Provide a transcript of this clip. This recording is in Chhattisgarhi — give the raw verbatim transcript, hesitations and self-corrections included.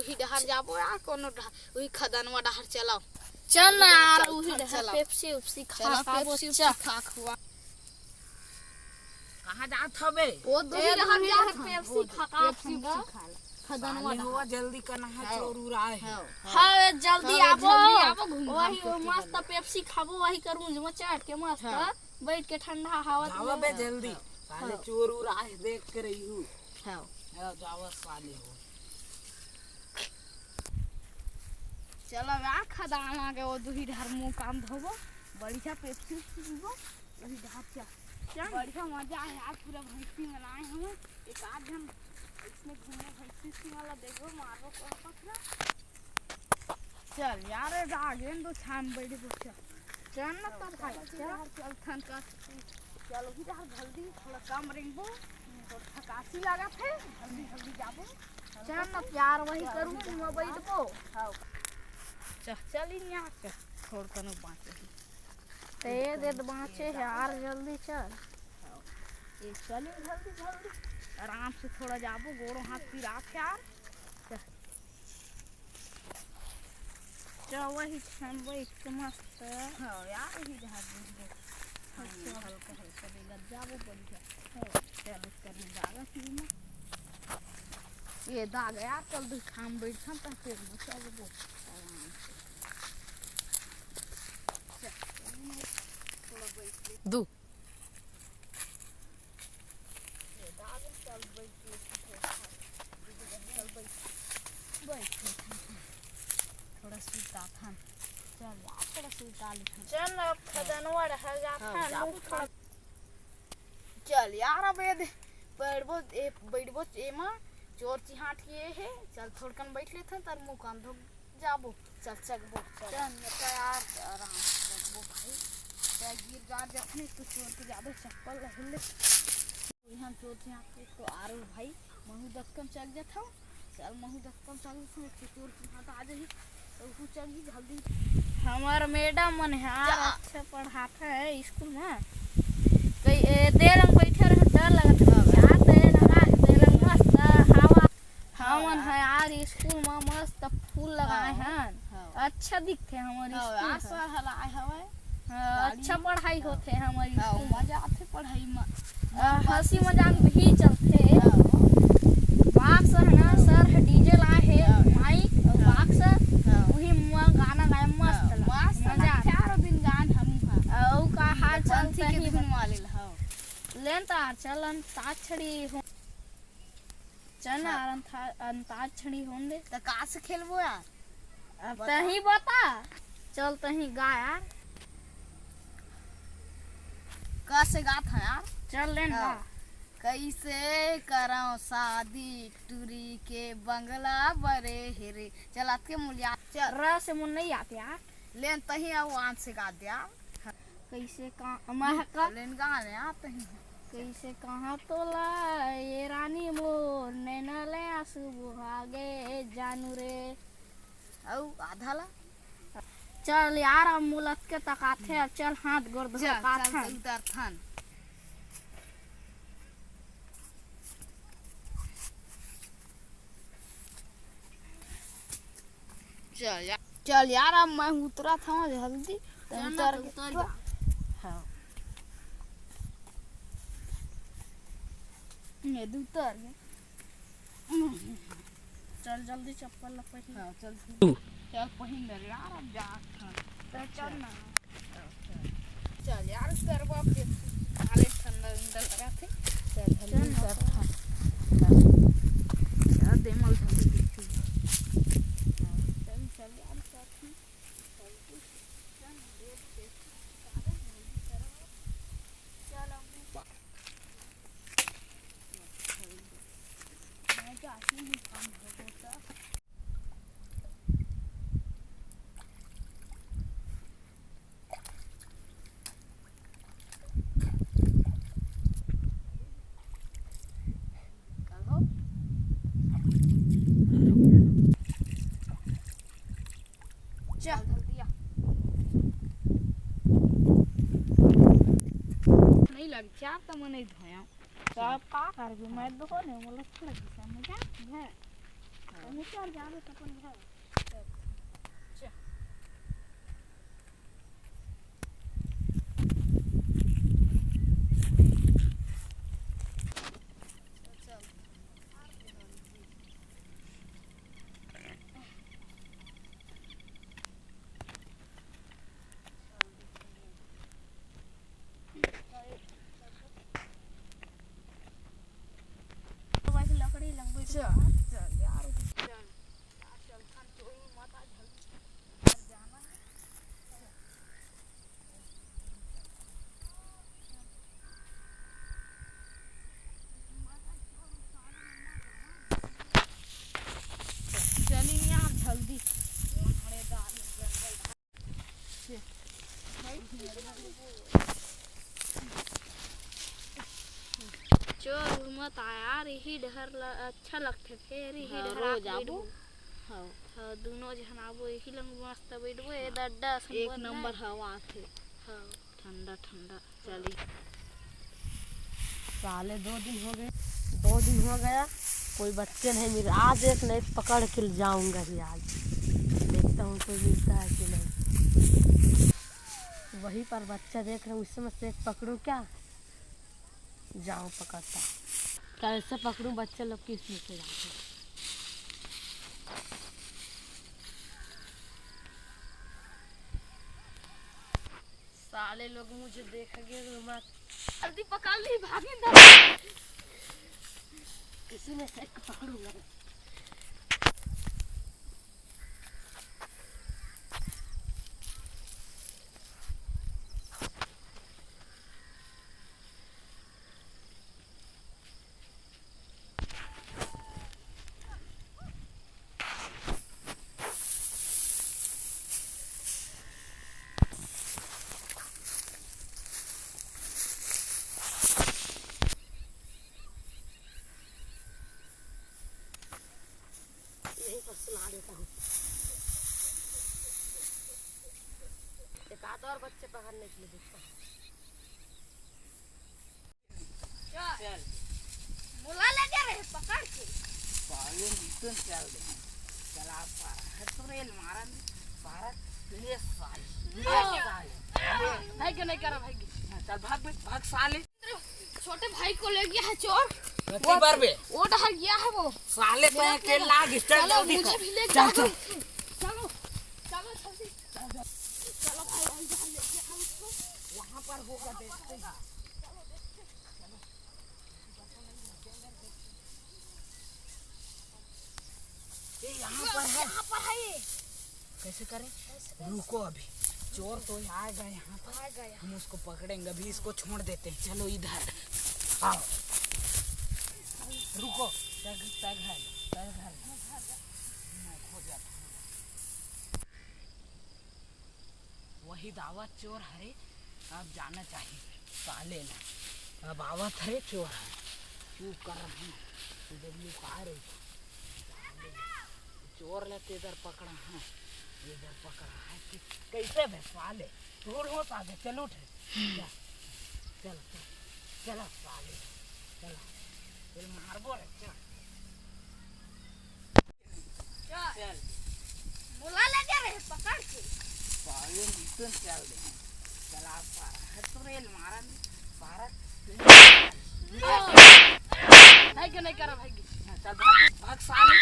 उही डहर जाबो यार, कोनो डहर, उही खदनवा डहर चलाओ। चल ना यार, उही डहर पेप्सी उप्सी खा, चला, खाबो, पेप्सी उप्सी खा, खुआ। कहाँ जात हबे? वो दो ए, ही डहर जात हन। पेप्सी खा, खा, पेप्सी उप्सी खा ला। खदनवा डहर। जल्दी करना है, हाँ। चोर उर आए हैं। हाँ। हाँ, जल्दी आबो। जल्दी आबो, घूम वही घाम के मस्त पेप्सी खाबो, वही करबो, जो चढ़ के मस्त। हाँ। बैठ के ठंडा हवा जावा बे जल्दी। हाँ। साले चोर उर आए देख के रही हूँ। हाँ। हाँ, जावा साले हो। चलो यार, खदान आगे वो दुही डहर मुंह कान धोबो, बढ़िया पेप्सी पीबो, वही डहर चल। चल। बढ़िया मजा है यार, पूरा भैंसी मन आए हम, एक आध जन इसमें घूमे भैंसी वाला देखो, मारो को पकड़ा। चल यार, ए दागेन दो छान बैठ बच्चा। चल न तब भाई, चल। चल थन का, चल उही डहर जल्दी, थोड़ा कम रेंगबो, तो थकासी लागत है, जल्दी जल्दी जाबो। चल न प्यार वही करूँ, मैं बैठबो। हाँ। चल, चल ही यहाँ चल, थोड़ कनो बाँचे ही। ते ये दे बाँचे है यार, जल्दी चल। हाँ। ये चल ही जल्दी जल्दी, आराम से थोड़ा जाबो, गोड़ो हाथ पिरात है यार। चल। चल, वही छन बैठ के मस्त। हाँ, यार, यही जहाँ बैठ के। हाँ, अच्छा। हल्का, हल्का बेलत जाबो, बढ़िया। हाँ। चल, इस करने जागा फिर ना। ये दाग यार, चल, दू ठाम बैठन, त फिर में चलबो आराम से। चल, थोड़ा बैठ के। दू। थोड़ा सुता था। चल यार, थोड़ा सुता ले। चल, अब खदनवा रह जाता हाँ, है, जाबो लूट खा। चल यार, अब ये दे, बैठबो, ए, बैठबो एमा, चोर चिहाट के हे। चल, थोड़कन बैठ लेथन, तर मुंह कान धो जाबो, चल, चकबो, चल। चल, न तो यार, आराम से चकबो भाई। चल, गिर गार जखनी, तू चोर के जाबे, चप्पल ला हिल ले। इहाँ चोर चिहाट के तो आरो भाई, महू दतकन चक जथव। चल, महू दतकन चक जथव, एक चोर चिहाट आ जाही, तो तू चक जी जल्दी। हमर मैडम मन है यार, अच्छा पढ़ात है स्कूल में। कई, ए, दे रंग बैठे रहे, डर लगत है। यार, दे रंग, दे रंग मस्त हवा। हमन ह यार स्कूल म मस्त फूल लगाए हन। हाँ। अच्छा दिखथे हमर स्कूल ह। सर हलाए हवय। हाँ, अच्छा पढ़ाई होथे हमर स्कूल म। मजा आथे पढ़ाई म। हंसी मजाक भी चलथे। बाक्स ह ना, सर ह डीजे लाए हे, माइक अउ बाक्स, उही म गाना गाए मस्त लगथे। मजा आथे। चारों दिन गान हमू ह। अउ का हाल चाल तही धुन वाले ल हव। लेन तार चल अंताक्षरी हो। चल ना, हाँ। अंता-, अंताक्षरी होन दे। त का से खेलबो यार? अब बता। तही बता। चल तही गा यार। का से गात है यार? चल ले ना। हाँ। कैसे करव शादी टुरी के बंगला बरे हे रे। चल अतके मुलिया। चल। र से मुन नहीं आते यार। लेन तही अउ आन से गा दे यार। कइसे का-, महका। लेन गाने आते हैं। कइसे कहाँ तोला, ये रानी मोर, नैना ले आंसू बोहा गे जानू रे। अउ आधा ला? चल यार, अब मुलत के तकाथे, अब चल हाथ गोड़ धो चल, काथन। चल, उतरथन। चल यार, चल यार, अब मैं उतरत हूँ जल्दी। चल ना, उतर तो जा। हाँ। ये दे उतर गया। चल जल्दी चप्पल ला पहिन। हाँ, चल। चल पहिन ले यार, अब जा। तो चल ना। चल यार, सरवा पे हाले ठंडा उंडा लगा थे। चल, चल, चल ना। सर, हाँ। यार, देमल धंधे देखी। चल, चल यार, सर, हाँ। चल, चल, देख, देख, चल, अब। मैं क्या आती हूँ, काम हो गया। चल, जल्दी आ। नहीं लग, चार तो मैं नहीं धोया। तो आप का करबे? मैं धो नहीं, मोला अच्छा लगी, समझ आ? है। हम चल जाबे त अपन घर। चल। लकड़ी लंबी चल, चल यार। चल, चल, चल, चल, चल, चल, मत आ, जल्दी। चली यार जल्दी। चोर उर मत आ यार, इही डहर ल-, अच्छा लगथे, फेर इही हाँ, डहर रोज आके आबो। बैठबो। हाँ। हाँ, दुनो झन आबो, इही लंग मस्त बैठबो, ए दड्डा असन एक बन नंबर है। हवा आथे। हाँ। ठंडा ठंडा। चली। साले दो दिन हो गए, दो दिन हो गया, कोई बच्चे नहीं मिल। आज एक नहीं पकड़ के जाऊंगा ही आज। देखता हूँ कोई मिलता है कि नहीं। वहीं पर बच्चा देख रहा हूँ, उसमें से एक पकड़ूँ क्या? जाऊँ पकड़ता। कैसे पकड़ूँ बच्चे लोग की इसमें से जाके? साले लोग मुझे देख गए तो मत। जल्दी पकड़ ली, भागे ना। किसी में से एक पकड़ूंगा। यहीं पर सुला देता हूँ। एक आध और बच्चे पकड़ने के लिए देखता हूँ। चल। मोला लगे रहे पकड़ के। पागल निकल चल दे। चला पारा। है तो रेल मारा नहीं। पारा। ले साले। ले साले। ले। भाई के नहीं करा भाई के। हाँ, चल भाग बे, भाग साले। छोटे भाई को ले गया है चोर। गलती वो, बार बे। वो डहर गया है वो। साले तो मेरा के मेरा। लाग, चल चलो, जल्दी मुझे कर। भी ले चल, जाओ। चल। चलो, चलो जल्दी। चलो भाई, भाई, जहाँ ले गया है उसको। वहाँ पर होगा, देखते हैं। ये यहाँ पर है। यहाँ पर है ये। कैसे करें? कैसे करें? रुको अभी, चोर तो आ गया यहाँ पर। आ गया। हम उसको पकड़ेंगे, अभी इसको छोड़ देते हैं। चलो इधर। आओ। रुको, तग, तग है, तग है। मैं खो जाता हूँ। वही दावत चोर हरे, अब जाना चाहिए साले ला। अब आवत हरे चोर हरे, चुप कर रहे हैं। इधर लुका रहे थे। साले, चोर ला तो इधर पकड़ा है, इधर पकड़ा है कि कैसे बे साले, चोर हो साले, चल उठ रे। चल, चल, चल, चल साले, चल, चल मारबो रे, चल। चल। मोला लगे रहे पकड़ के। पागल निकल चल दे। चला पारा। है तो रेल मारा नहीं। पारा। भाई के नहीं करा भाई के। चल भाग, भाग साले।